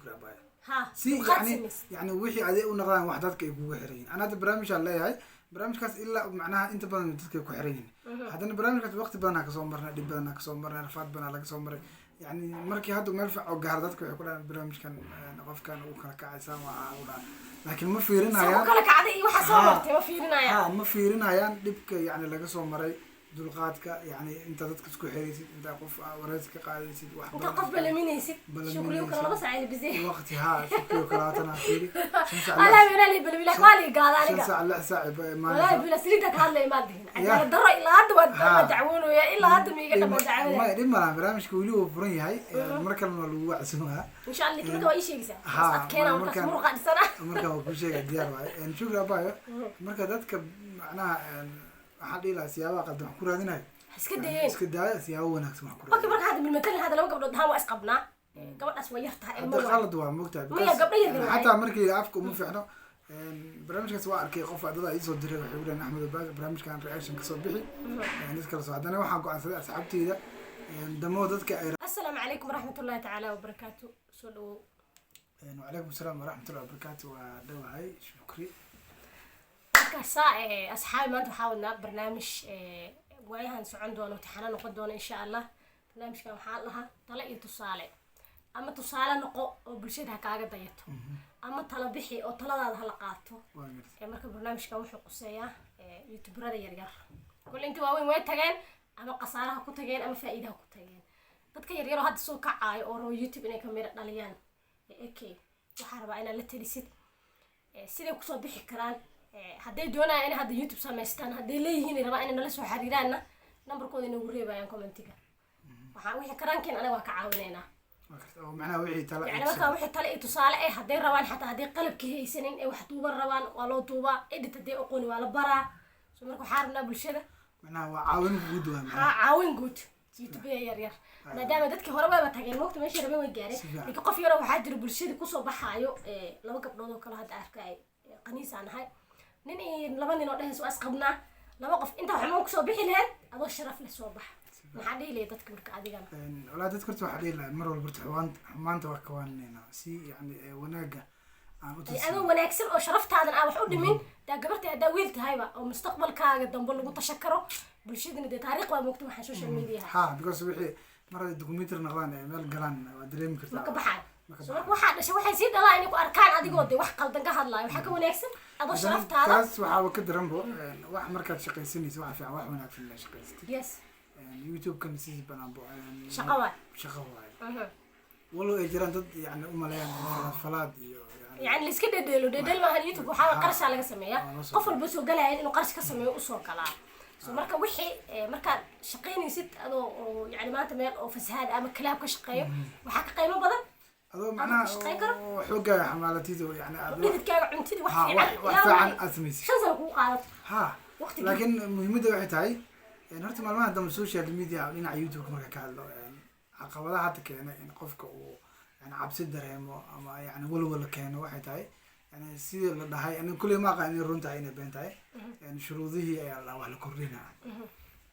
Shukri abaya, si dulqaad yani samaysid. Yani wixii aday u noqdaan wax dadka ay kugu xiran yihiin. Ana hadda barnaamijaan leeyahay, barnaamijkaas ilaa macnaha inta badan dadka ay ku xiran yihiin. Haddana barnaamijkaas waqti badanaa kasoo marnay, dhib badanaa kasoo marnay, rafaad badanaa laga soo maray. Yani markii hadda meel fiican oo gaaro, dadka waxay ku dhahaan barnaamijkan qofkan uu kala kacaysaan waa u dhaha, laakiin ma Si u fiirinayaan kala kacday iyo waxa soo martay ma fiirinayaan. Ha, ma fiirinayaan dhibka yani laga soo maray, dulqaadka, yani inta dadka isku xiraysid, inta qof wareysi ka qaadaysid, wax inta badan. Qof balaminaysid. Balaminaysid. Shukriyo kale 2 saac labisay. Waqti ha, shukriyo kalaatana fiiri, 5 saac. Walaahi bilaa balamilah waa lii gaada shan aniga. saac 6 saac ba Walaahi imaanaysa. Bila saliida ka hadlay maad dihin, cadaalad darro ilaa hadda waa waa dacwoonaya, ilaa hadda miiga dhama dacwada. Maya, dhib malaha, barnaamijka weli wuu furan yahay, mar kalena waa lagu wacsumaa. Insha Allah, marka waa ii sheegaysaa. Ha, adkeena markaas muruqa dhisana. Marka waa kuu sheega, diyaar waaye. Shukri abayo, marka dadka macnaha waxaan dhihi lahaa siyaabaha qaldan wax ku raadinayo iska dayeen. Iska daaya, siyaabo wanaagsan wax ku Okay. raadinayo. Marka hadda bilmatalan hadda laba gabdhood ahaan waa isqabnaa, gabadhaas waa yar tahay, ilmo Hadda waay. Qalad waa, mogtahay. Maya, gabdho yar yar waaye. Xataa markii afka uma fiicno barnaamijkaas, waa arkay qof dada iisoo diray, waxay ku dhahen: "Axmed Abaas, barnaamijkan reaction kasoo bixi." Dad kala soo haddana waxaan go'aansaday asxaabteyda damo dadka ay Assalaamu calaykum waraxmatullahi tacaala wabarakaatu, soo dhawow. Wacalaykum asalaam waraxmatullahi wabarakaatu, waa dhawahay Shukri. Markaasaa asxaabi, maanta waxaa wadnaa barnaamij waayahan socon doono, imtixaano noqon doono insha Allah. Barnaamijkan waxaa lahaa talo iyo tusaale, ama tusaale noqo oo bulshada ha kaaga dayato, ama talo bixi oo taladaada hala qaato. Waa gartay. Marka barnaamijkan wuxuu quseeyaa youtuberada yaryar. Kulle inta waaweyn way tageen, ama khasaaraha ku tageen ama faa'iidaha ku tageen. Dadka yaryar oo hadda soo kacaayo oo rabo YouTube inay ka miro dhaliyaan, ak waxaa rabaa inaad la talisid siday kusoo bixi karaan, hadday doonayaan inay hadda YouTube samaystaan, hadday leeyihiin ay rabaan inay nala soo xiriiraanna, nambarkooda inoogu reebayaan commentiga. Waxaan wixii karaankeen anaga waa ka caawinaynaa. Waa gartay, oo macnaha wixii tala Yani markaa wixii tale iyo tusaale eh, hadday rabaan, xataa hadday qalabkii haysanin ee wax duuban rabaan, waa loo duubaa. Edit hadday aqooni, waa la baraa. So marka waxaa rabnaa bulshada macnaha waa caawin guud waa macnaha. Ha, caawin guud YouTube yar yar, maadaama dadkii hore wayba tageen, moogta meeshii rabeen way gaareen. Si fiican. Laakiin qof yaroo waxaa jira bulshada kusoo baxaayo, laba gabdhood oo kale hadda arkay, qaniis aan ahay, nin iyo laba nin oo dhehaysa waa isqabnaa, laba qof intaa xumaan kusoo bixi lahayd, adoo sharaf leh soo baxa. Maxaa dhihi lahayd dadka marka adigana? Walaa, dadka horta waxaa dhihi lahaa mar walba horta xumaanta waa kawaaninaynaa si yani wanaaga aan u Ay, tusin. Adoo wanaagsan oo sharaftaadan aan wax u dhimin daa gabarta, haddaa wiil tahayba, oo mustaqbalkaaga dambe lagu tashan karo, bulshadana dee taariikh waa moogta waxaan social media. Ha, because wixii mar hadday documentary noqdaan ee meel galaan, waa dareemi kartaa. Ma ka baxayo. Ma ka So marka waxaa dhashay waxay sii dhalaa inay ku arkaan adigoo dee wax qaldan ka hadlaayo. Waxaa ka wanaagsan adoo Haddana sharaftaada. Taas waxaaba ka daranbo, wax markaad shaqaysanaysa waxa fiican wax wanaagsan inaad shaqaysatid. YouTube-kan sidii banaanbo Shaqo waay. Shaqo waaye, walow ay jiraan dad yani u maleeyaan falaad falaad iyo yani Yani laiska dhedheelo dhedheel maahan YouTube, waxaa qarashaa laga sameeyaa. Waa la soo Qof walba soo galaya inuu qarash ka sameeyo usoo galaa. So marka wixii markaad shaqaynaysid adoo oo yani maanta meel oo fasahaad ama club ka shaqeeyo, waxaa ka qiimo badan adoo macnaha shaqayn karo. Oo xooggaaga xamaalatid oo yani aad dhididkaaga cuntidii wax ha fiican wax ilaa fiican aad samaysid. 5 sano kugu qaadato ha waqtigii. Laakiin muhiimadda waxay tahay horta maalmaha dambe social media dhinaca YouTube marka ka hadlo, caqabadaha hadda keena in qofka uu yani cabsi dareemo ama yani walwal keeno waxay tahay yani sidii la dhahay, ani kulley ma aqaan inay run tahay inay been tahay, shuruudihii ayaa la wax la kordhinaa.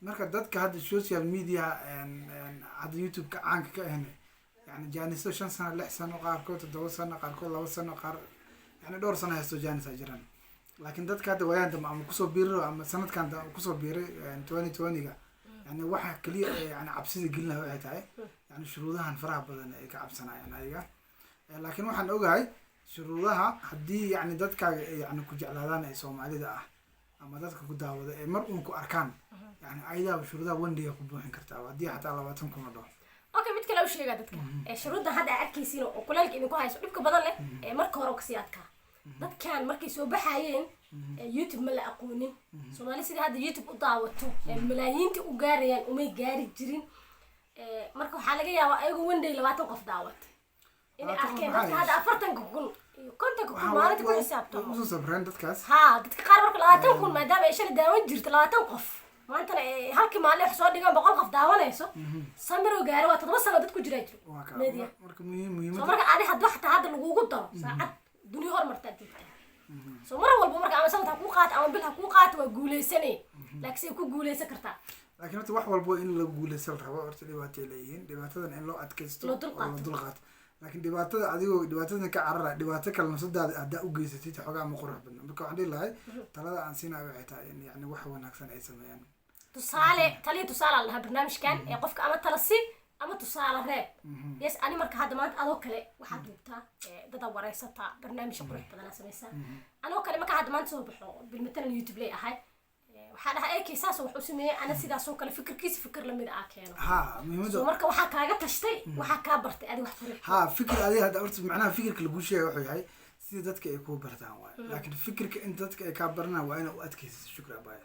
Marka dadka hadda social media hadda YouTube-ka caanka ka ahna, yani jaaniso 5 sano, 6 sano, qaarkood 7 sano, qaarkood 2 sano, qaar yani dhowr sano haysto jaanis ay jiraan. Laakiin dadka hadda waayaan dambe ama kusoo biiray ama sanadkan dambe kusoo biiray 2020-ga, yani waxa keliya ee yani cabsida gelinaya waxay tahay yani shuruudahan faraha badan ay ka cabsanayaan ayaga. Laakiin waxaan ogahay shuruudaha haddii yani dadkaaga ay yani ku jeclaadaan ee Soomaalida ah ama dadka ku daawada ee mar uun ku arkaan, yani ayadaaba shuruudaha one day ku buuxin kartaa haddii xataa 20,000 la dhaho. Okay, mid kale u sheegaa dadka shuruudda hadda aad arkaysiin oo kuleelka idinku hayso dhibka badan leh ee marka hore oo kasii adkaa. Dadkan markay soo baxayeen YouTube ma la aqoonin. Soomaali sidai hadda YouTube u daawato ee malaayiinta u gaarayaan umay gaari jirin. Marka waxaa laga yaabaa ayagoo one day 20 qof daawata inay 20 arkeen maxaa dadka hadda 40,000 iyo 50,000 maalinta ku xisaabtamo. Usoo sabreen dadkaas. Ha, dadka qaar marka 20,000, maadaama ay shalay daawan jirto 20 qof, maantana ay halkii maalin wax soo dhigaan 100 qof daawanayso, samiroo gaaro waa 7 sano dad ku jiraa jiro Waa ka media. Marka muhiim Soo muhiimadda marka adi hadda xataa hadda lagugu daro saacad, dunia hormartaa joogtaa. So mar walba marka ama sanad ha kuu qaato ama bil ha kuu qaato, waa guuleysanay, laakiin say ku guuleysan kartaa? Laakiin horta wax walbo in la guuleysan rabo horta dhibaatay leeyihiin, dhibaatadan in loo adkaysto Loo oo dulqaato. loo dulqaato. Laakiin dhibaatada adigoo dhibaatadan ka carara, dhibaato kale nafsadaada haddaa u geysatid, xoogaa ma qurux badna. Marka waxaan dhihi lahay, talada aan siinayo waxay tahay in yani wax wanaagsan ay sameeyaan. Tusaale, taliya tusaale la dhahaa barnaamijkan ee qofka ama tala si ama tusaale reeb. Yes, ani marka hadda maanta adoo kale waxaad duubtaa dadaa wareysataa, barnaamij qurux badanaa samaysaa. Anoo kale marka hadda maanta soo baxo, bilmatalan YouTube lay ahay, waxaa dhahaa AK saas wax u sameeyey, ana sidaas oo kale fikirkiisa fikir lamid ah keeno. Ha, muhiimada. So marka waxaa kaaga tashtay, waxaa kaa bartay adi wax qurux. Ha, fikir adiga hadda horta macnaha fikirka lagu sheegay wuxuu yahay sida dadka ay kuu bartaan waaye, laakiin fikirka in dadka ay kaa baranaan waa inaa u adkaysato, Shukri abaya,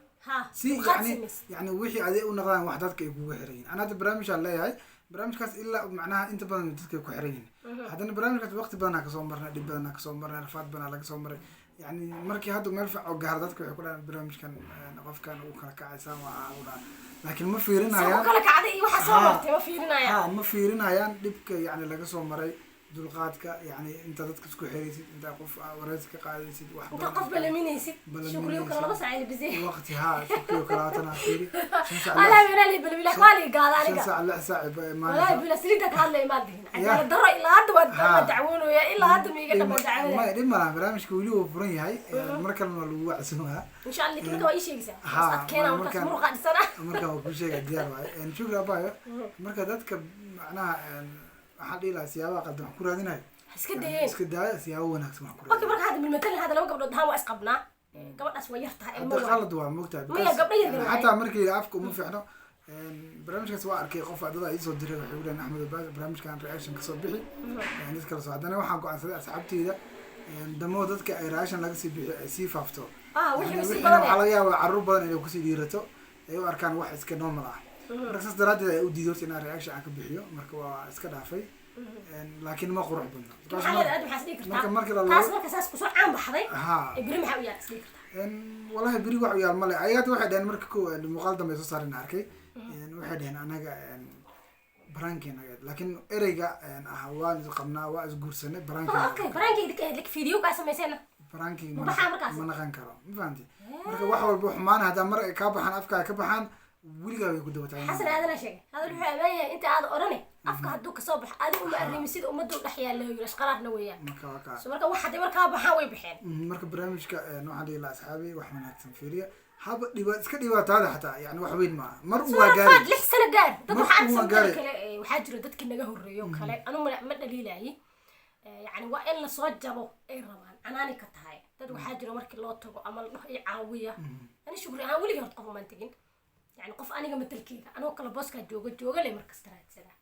si dulqaad yani samaysid. Yani wixii aday u noqdaan wax dadka ay kugu xiran yihiin. Ana hadda barnaamijaan leeyahay, barnaamijkaas ilaa macnaha inta badan dadka ay ku xiran yihiin. Haddana barnaamijkaas waqti badanaa kasoo marnay, dhib badanaa kasoo marnay, rafaad badanaa laga soo maray. Yani markii hadda meel fiican oo gaaro, dadka waxay ku dhahaan barnaamijkan qofkan uu kala kacaysaan waa u dhahan, laakiin ma Soo ku fiirinayaan. kala kacday iyo waxaa soo martay ma fiirinayaan. Ha, ma fiirinayaan dhibka yani laga soo maray, dulqaadka, yani inta dadka isku xiraysid, inta qof wareysi ka qaadaysid, wax inta badan. Qof balaminaysid. Balaminaysid. Shukriyo kale 2 saac labisay. Waqti, ha, shukriyo kalaatana fiiri, 5 saac, Walaa bilaa bilaa waa lii gaada shan aniga. saac, 6 saac ba Walaa imaanaysa. Bila saliida ka hadlay maad dhihin. Cadaalad darro ilaa hadda waa waa dacwoonaya, ilaa hadda miiga dhama dacwada. Maya, dhib malaha, barnaamijka weli wuu furan yahay, mar kalena waa lagu wacsumaa. Insha Allah, marka waa ii sheegaysaa. Ha, adkeena markaas muruqa dhisana. Marka waa kuu sheega, diyaar waaye. Shukri abayo, marka dadka macnaha waxaan dhihi lahaa siyaabaha qaldan wax ku raadinayo iska dayeen. Iska daaya, siyaabo wanaagsan wax ku Okay. raadinayo. Marka hadda bilmatalan hadda laba gabdhood ahaan waa isqabnaa, gabadhaas waa yar tahay, ilmo Hadda waa qalad waa, mogtahay. Maya, gabdho yar yar waaye. Xataa markii afka uma fiicno. Barnaamijkaas waa arkay, qof dada iisoo diray, waxay u dhaheen Axmed Abaas barnaamijkan reaction kasoo bixi. Dad kale soo, haddana waxaan go-aansaday asxaabteyda damo dadka ay reaction laga sii bixiyo ay sii faafto. Wixii Yani sii wixiina badanaya. Waxaa laga yaabaa carruur badan inay kusii dhiirato, ay u arkaan wax iska normal ah. Marka saas daraaddeed ay u diido horta inaan reaction aan ka bixiyo. Marka waa iska dhaafay, laakiin ma qurux badna. Maxaa leedahay aad, maxaa is dhihi Marka kartaa marka la taas marka saas kusoo caan baxday ee beri maxaa u yaal is dhihi kartaa? Walahi beri wax u yaal male. Ayaga hadda waxay dhaheen, marka ko muuqaal dambe ay soo saareen arkay, waxay dhaheen anaga prank-eenaga, laakiin ereyga ah waan is qabnaa, waa isguursanay, prank-een. Okay, prank-kii idinka ahayd, laakiin video kaa samaysayna Prank-ii Ma baxaa markaas? Ma naqan karo, ma fahanti? Marka wax walba xumaan haddaa mar ay kaa baxaan, afkaa ka baxaan, weligaa way ku daba taagan. Xasan Aadanaa sheegay hadal wuxuu amaan yahay inta aad odhane afka hadduu kasoo baxo adigu uma arrimi sida ummadda u dhex yaalla yiri ashqaraarna weeyaan. Marka waa kaa. So marka wax hadday markaa baxaan, way baxeen. Marka barnaamijka waxaan dhihi lahaa asxaabi, wax wanaagsan fiiriya, haba dhiba iska dhibaataada xataa, yani wax weyn maaha, mar un waa gaari. Rafaad 6 sano gaar dad Mar waxaa un waa arkaysa gaari. kale waxaa jira dadka naga horreeyo kale, anu ma dhaliilayi. Yacni waa in lasoo jabo ay rabaan canaani ka tahay. Dad waxaa jira markii loo tago ama la dhaho i caawiya, ani Shukri ahaan weligay horta qof umaan tegin, yani qof aniga matalkeyga anoo kale booskaa jooga jooga le markasta raadsada.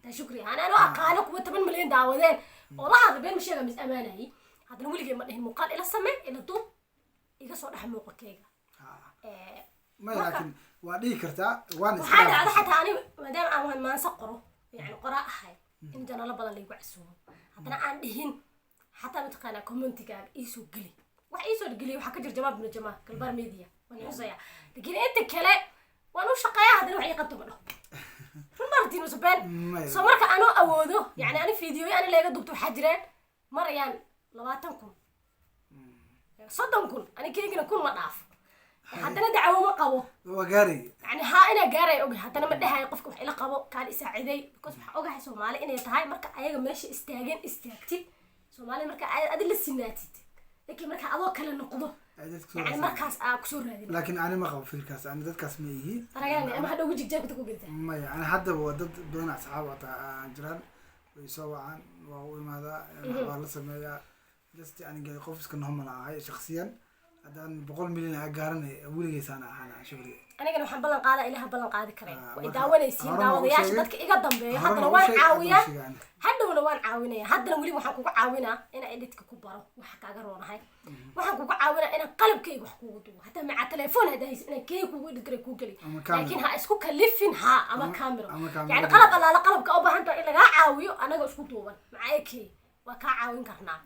Taa Shukri ahaan anoo aqaano kuwa 10 milyan daawadeen oo la hadla, been ma sheega, mis amaanayay, haddana weligay ma dhihin muuqaal ila samee, ila duub, iga soo dhex muuqakeyga. Maya, laakiin waa dhihi kartaa waan iska Waxaa dhacda dhaafay. Xataa ani maadaama aan waan maanso qoro, yani qoraa ahay, in janalo badan laygu casuumo, haddana aan dhihin xataa mataqaanaa comment-igaaga iisoo geli. Wax iisoo geliya waxaa ka jira Jamaal bnu Jamaal Galbaar Media, waan xusaya, laakiin inta kale waan u shaqeeyaa, haddana wax ii qabto ma dhaho. Run maartiin mase been? Maya. So marka anoo awoodo, yani ani fiidiyoyo ani layga dubto waxaa jireen mar ayaan 20,000, 30,000, ani keygina 1000 ma dhaafo, haddana dacwo ma qabo. Waa gaaray. Yani haa, inaa gaaray ogahay, haddana ma dhahayo qofka wax ila qabo, kaan isaaciday, because waxaa ogahay Soomaali inay tahay marka ayaga meesha istaageen istaagtid, Soomaali marka adi la sinaatid, laakiin marka adoo kale noqdo Ay dadka soo yani raadsan. Markaas aa kusoo raadin. Laakiin ani ma qabo fikirkaas, ani dadkaas ma ihi. Aragaani ama hadhow wejig jaabkata ku gelitaa. Maya, ani haddaba waa dad badan asxaab wataa aan jiraan, way soo wacaan, waa u imaadaa, waxbaa la sameeyaa. Just aniga qof iska normal ahay shaksiyan, haddaan 100 milyan aa gaaranay, weligeysaan ahaan Shukri. Anigana waxaan ballan qaadaa, Ilaha ballan qaadi karaya way Marka daawanaysiin horena waa u daawadayaasha sheegay. dadka iga dambeeyo Horena haddana waa u waan sheegay, caawiyaa. haddana sheegaan. Hadhowna waan caawinaya, haddana weli waxaan kugu caawinaa inaan editka ku baro waxa kaaga roonahay, waxaan kugu caawinaa inaan qalabkayga wax kugu dubo, hataa maca telefoon haddaa haysid inaan keyga kugu edit garay kuu geli. Ama camera. Laakiin ha isku kalifin, ha ama camera. Ama camera. Yani qalab allaala qalabka u baahan tahay in lagaa caawiyo, anaga isku duuban maca ek waa kaa caawin karnaa.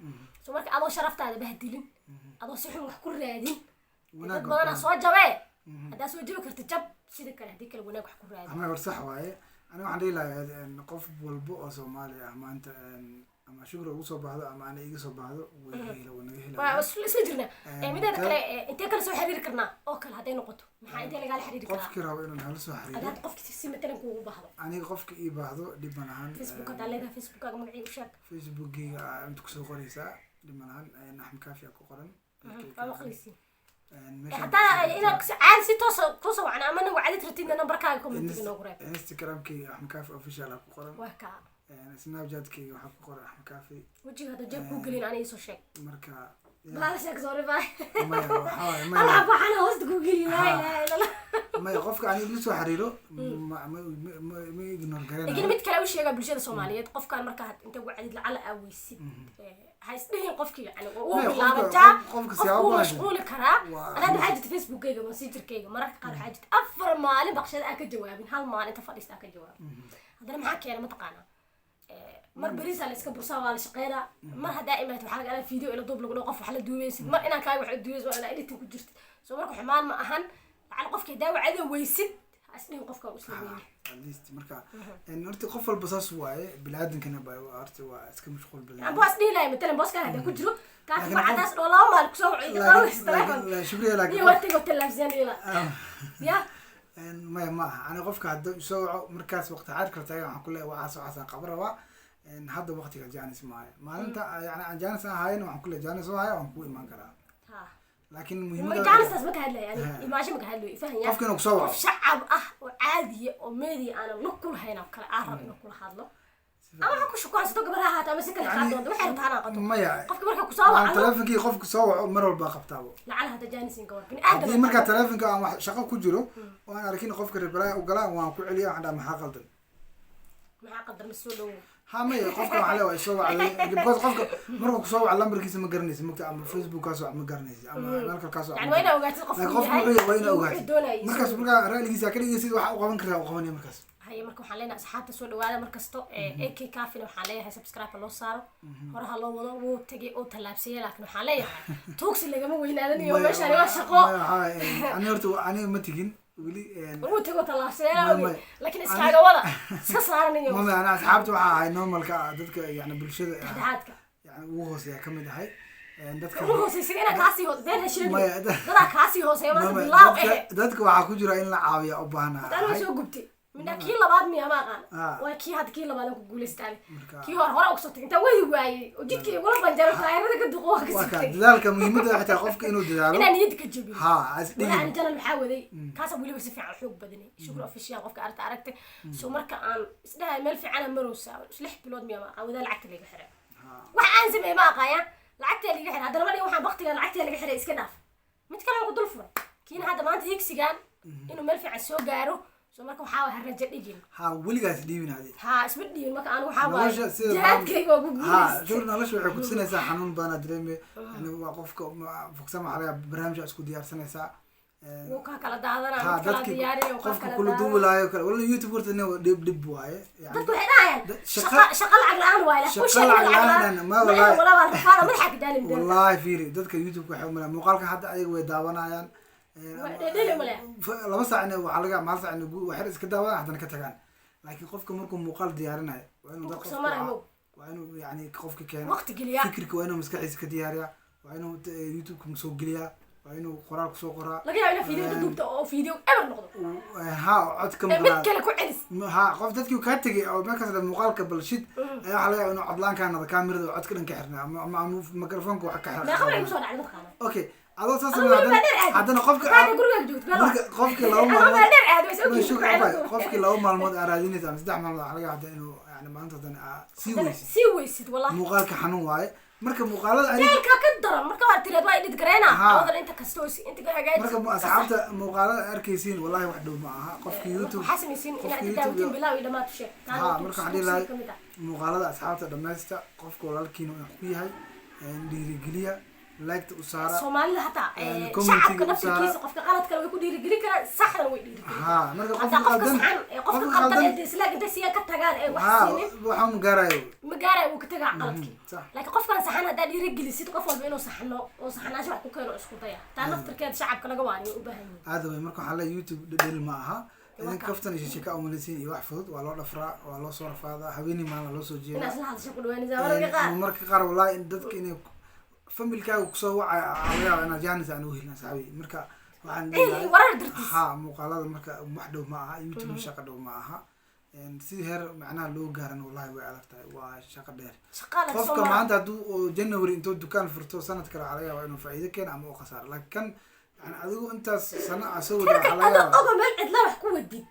So marka adoo sharaftaada bahdilin, adoo si xun wax ku raadin, dad Wanaag badanaa soo jabee, haddaa soo jabi karta jab, sida kale haddii kale wanaag wax ku raadin. Ama hor sax waaye. Ani waxaan dhihi lahaa qof walba oo Soomaali ah maanta Ama Shukri ugu soo baahdo ama ana iga soo baahdo, way hela, way naga Waa helaya. isla jirnaa. Mideeda kale, intee kala soo xiriiri karnaa oo kale hadday noqoto, maxaa intee lagala xiriiri karaa? Qofkii rabo inuu nala soo xiriiro, Adaad qofki si matalan kuugu baahdo. Aniga qofka ii baahdo, dhib ma lahan. Facebook haddaa leedahay, Facebookkaaga magacii u sheeg. Facebookgeyga inta kusoo qoraysaa, dhib ma lahan. Axmed Kaafi aa ku qoran. Waa maqlisiin. Meeshaan Hataa inaad caadi si toosa kusoo wacna ama nagu cadid ratidna, nambarkaaga commentiga noogu reeb. Instagramkeyga Axmed Kaafi Official aa ku qoran. Waa kaa. Snapchatkeyga waxaa ku qoran Axmed Kaafi. Wejiga hadda jeeb kuu gelin, aniga isoo sheeg. Marka Balaala sheeg, sorry, bye. Maya, waxaa waaye, maya. Alaab waxaana hoosta kuu gelin, laa ilaaha illa Allah. Maya, qofka aniga la soo xiriiro ma ignore Laakiin garanayo. Mid kale u sheegaa bulshada Soomaaliyeed, qofkaan markaa inta wacdid lacala aa weysid, ha isdhihin qofkii yani wuu Maya, bilaabataa. qofka Qof siyaabo wuu badan. mashquuli karaa. Anaa waxaa jirta Facebookkayga, Messengerkayga, mararka qaar waxaa jirta 4 maalin baqshada aan ka jawaabin, hal maalin inta fadhiista aan ka jawaabin. Haddana maxaa keena mataqaanaa? Mar berisaa la iska bursaa, waa la shaqeynaa. Mar haddaa imaatid waxaa laga yaabaa video ila duub lagu dhaho, qof wax la duubeysid, mar inaan kaaga wax la duubeysid, waa inaa editing ku jirtid. So marka xumaan ma ahan lacal qofka haddaa wacdo weysid, ha isdhihin qofka waa isla weyne. At least marka horta qof walba saas waaye, biniaadankana ba horta waa iska mashquul badan. Aan boos dhihi lahay matalan, booskaan haddaa ku jiro kaafi Laakiin wacdaas dhoo 2 maalin kusoo waco iga qabaysa telefoon. Laakiin Shukriya, laakiin Iyo waa tego talaafsan ila ya. Maya, ma aha. Ani qofka hadda isoo waco markaas waqti xadirka taagan, waxaan ku leeyahay waxaas waxaasaan qaban rabaa. Hadda waqtiga jaanis maayo. Maalinta yani aan jaanis aan hayn, waxaan ku leeyahay jaanis oo haya, waan kugu imaan karaa. Laakiin muhiimadda Jaanistaas ma ka hadlaya ani, imaasho ma ka hadlayo, ifahanya. Qofka inuu kusoo waco. Qof shacab ah oo caadiya oo media aanan lug ku lahayn oo kale aan rabo inuu kula hadlo ama waxa ku shukaansato, gabar ha ahaato ama si kale kaa doonto, waxay rabtaa ha noqoto. Maya, Qofka marka kusoo waan wacdo, telefonkii qofka soo waco mar walba qabtaabo. Lacala hadda jaanisin gawar bini Haddii aadam. markaa telefonka aan wax shaqo ku jiro oo aan arkin qofka reply u galaa, waan ku celiya, waxaan dhaha maxaa qaldan? Maxaa qadar ma soo dhowo. Ha, maya, qofka waxaa leeyahay soo wacday, because qofka markuu kusoo waco lambarkiisa ma garanaysa mugta, ama Facebook kaasoo ma garanaysa, ama meel kale kaasoo. Yani waa inaa ogaatid qofku Laakiin qofku yahay wuxuu yahay waa inaa iyo wuxuu ogaatid. doonayay. Markaas markaa ra'yigiisa ka dhigaysid, waxa u qaban karaa u qabanaya markaas. Haye, marka waxaan leenahay asxaabta soo dhawaada mar kasto. AK Kafina waxaan leeyahay subscribe loo saaro, horaha loo wado. Wuu tegay oo tallaabsiyay, laakiin waxaan leeyahay tuugsi lagama weynaadanayo, meeshaan waa shaqo. Maya, waxaa waaye, ani horta aniga ma tegin weli. Wuu tego tallaabsiyay, Maya, maya. laakiin iskaaga wada iska saaranayo. Maya, ana asxaabta waxaa ahay normalka ah, dadka yani bulshada Dhexdhexaadka. yani ugu hooseeya kamid ahay. Dadka Ugu hooseysa inaa kaasii hoos been ha sheegin. Maya, Dadaa kaasii hooseeya maanta Maya, bilaaw dadka waxaa ku jira in la caawiya u baahan Anuu ahay. soo gubtay midna kii labaad miya ma aqaan. Waa kii hadda kii labaad aan ku guulaystaan. Kii hore hore ugu soo tagay intaan wadi waayey oo jidkii igula banjaro, taayirada ka duqo, waa ka Waa kaa sugtay. Dadaalka muhiimadda waxay tahay qofka inuu dadaalo. Inaan niyadda ka jebin. Ha as Walaa dhigin. ani janal waxaa waday kaasa weliba si fiican xoog badanay, Shukri Official, qofka aragta aragtay. So marka aan isdhahay meel fiican aan marowsaa, 6 bilood miya ma aqaan, wadaa lacagta laga xiray. Wax aan sameeyey ma aqaaya, lacagta laga xiray. Haddana ma dhigin waxaan baktiga lacagta laga xiray iska dhaaf, mid kale aan ku dul furay. Kiina hadda maanta higsigan inuu meel fiican soo gaaro. So marka waxaa waay ha rajo dhigin. Ha weligaas dhiibin adi. Ha isma dhiibin. Marka anigu waxaa waaye Nolosha sida jihaadkayga waa ku ha guulaystay. Shukri, nolosha waxay kutusinaysaa xanuun badan aad dareemi. Yani waa qofka fogsan, waxaa laga yaabaa barnaamij aad isku diyaarsanaysaa. Wuu kaa kala daadanaa, Ha mid kala dadki diyaarinaya, wuu kaa qofka kala kula daadanaa. duubi lahayo kale wala YouTube horta nin dhib dhib waaye yani. Dadku waxay dhahayaan Shaqa shaqa lacag la'aan waaye. Shaqa U sheeg lacag lacag la'aan la'aan ma ma wallahi. Walaa waa rafaada madaxa ka daalin doonta. Wallahi fiiri, dadka YouTube waxay umalaa muuqaalka hadda ayaga way daawanayaan. Waa dhedheli maleh. 2 saac ina waxaa laga yaabaa hal saac ina waxyar iska daawadaan, haddana ka tagaan. Laakiin qofka markuu muuqaal diyaarinayo waa inuu dad Qofka qofka soo maraya moog. Waa inuu yani qofka keeno Waqti geliyaa. Fikirka waa inuu maskaxdiisa ka diyaariyaa, waa inuu YouTube-ka soo geliyaa, waa inuu qoraal kusoo qoraa. Laga yaabo inaa video duubta oo video ever noqdo. Ha cod ka Mid maqnaa kale ku celis. Ha, qof dadkii kaa tegay oo markaas dhan muuqaalka balshid ayaa waxaa laga yaabaa inuu codlaan kaa nado, kaamirada oo codka dhan ka xirnaa ama microfoonka wax ka Meeqa mar xirnaa. igu soo dhacday mataqaana? Okay, adoo saas Adoo weli baa dheer aad. haddana qofka Haddana gurigaaga joogto, beel marka qofkii laba Adoo maalmood baa dheer aad, way soo Ma ogyihiin, shukri ku abay, celis. Qofkii 2 maalmood aa raadinaysa ama 3 maalmood, waxaa laga yaabaa inuu yani maalinta haddana aa sii weysid. Sii weysid wallahi. Muuqaalka xanuun waaye marka muuqaalada aniga Jeelka ka daran marka waa tiraad waa edit gareena. Awadan inta kasto inta ka hagaaji. Marka asxaabta muuqaalada arkaysiin wallahi wax dhow ma aha qofki YouTube Waxaa samaysiin qofka inaad YouTube daawatiin bilow iyo dhammaad u sheeg. Ha, marka waxaan dhihi lahay muuqaalada asxaabta dhammaysta. Qofka walaalkiina wuxuu ku yahay dhiirigeliya, like-ta u saara. Soomaalida hataa Commentiga shacabka u saara. naftirkiisa qofka qaladkana way ku dhiirigeli karaan, saxdana way dhiirigeli. Ha, marka hataa qofka qofka qaldan saxan ee qofka qofka qaldan qaldan ee dislike intay siiyaan ka tagaan ee wax ha siinin. Waxaa ma gaarayo. Ma gaaraya, wuu ka tagaa qaladkii. Sax. Laakiin qofkan saxan haddaa dhiirigelisid, qof walba inuu saxno oo saxnaansho wax ku keeno isku daya. Taa naftirkeeda shacabka laga waaniyo u baahan yihin. Aada way. Marka waxaa leeyahay YouTube dhedhel ma aha. Idin kaftan iyo shika umaleysiin iyo wax fudud, waa loo dhafraa, waa loo soo rafaadaa, habeenii maalin loo soo jeedaa. Inaad isla hadasho ku dhawaanaysaa mararka qaar. Marka qaar wallahi in dadka inay familkaaga kusoo wacay laga yaaba inaad jaanis aan u helin, asxaabi. Marka waxaan Ciil iyo warar dartiis. Ha, muuqaalada marka wax dhow ma aha, YouTube shaqa dhow ma aha. Si heer macnaha loo gaaran wallahi way adag tahay, waa shaqo dheer. Shaqaa laga soo Qofka maraa. maanta hadduu oo January intuu dukaan furto, sanad kale waxaa laga yaabaa inuu faa'iido keeno ama uu khasaaro, laakiin kan yani adigu intaas sano a soo wada waxaa laga Adoo yaabaa ogo meel cidlaha wax ku wadid,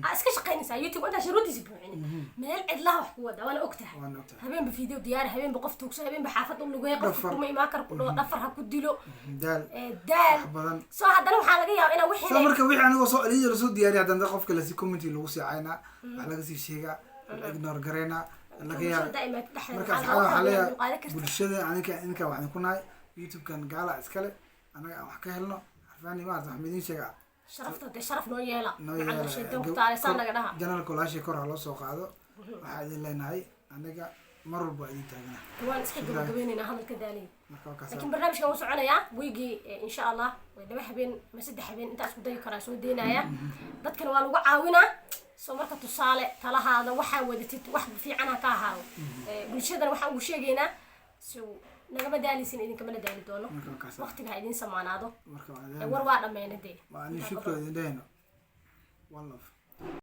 aa iska shaqaynaysaa YouTube intaa shuruudiisa buuxinin, meel cidlaha wax ku wada, waana ogtahay. Waan ogtahay. Habeenba video diyaari, habeenba qof tuugso, habeenba xaafad u lugeey, qofka Dhafar. kuma imaan karo ku dhaho, dhafar ha ku dilo. Daal. Daal. Wax badan. Soo haddana waxaa laga yaabaa inaa wixii So marka wixii anigoo soo eliya lasoo diyaariya, haddana qofka lasi comment lagu sii caynaa, wax laga sii sheegaa, la ignore gareynaa laga yaaba. Bulshada imaad dhexdeeda Marka waxaa asxaabta laga waxaa yaabaa leeyahay dulqaadan karta. Bulshada aninka inka waxaan ku nahay YouTube-kan gaala iskale, anaga aan wax ka helno xarfaani maarata, wax midiin sheegaa. Sharafta dee sharaf noo yeela. Noo Macallin yeela. Shaytaan ku taale saa naga dhaha. Channelka walaashii kor ha loo soo qaado. Waxaa idin leenahay anaga mar walba waa idin taagana. Waan iska gabagabaynaynaa hadalka daaliya. Marka waa kaas. Laakiin barnaamijkan wuu soconayaa weygii, insha Allah way 2 habeen ama 3 habeen intaa isku dayi karaa soo deynaya. Dadkana waa lagu caawinaa. Soo marka tusaale talahaada waxaa wadatid wax fiican ha ka ahaado. Bulshadana waxaan ugu sheegaynaa, so nagama daalisin, idinkamana daali doono. Marka waa kaas. Waqtiga ha idin samaanaado. Marka War waa dhammeena dee. Waa ani shukro idin dhehayno, one love.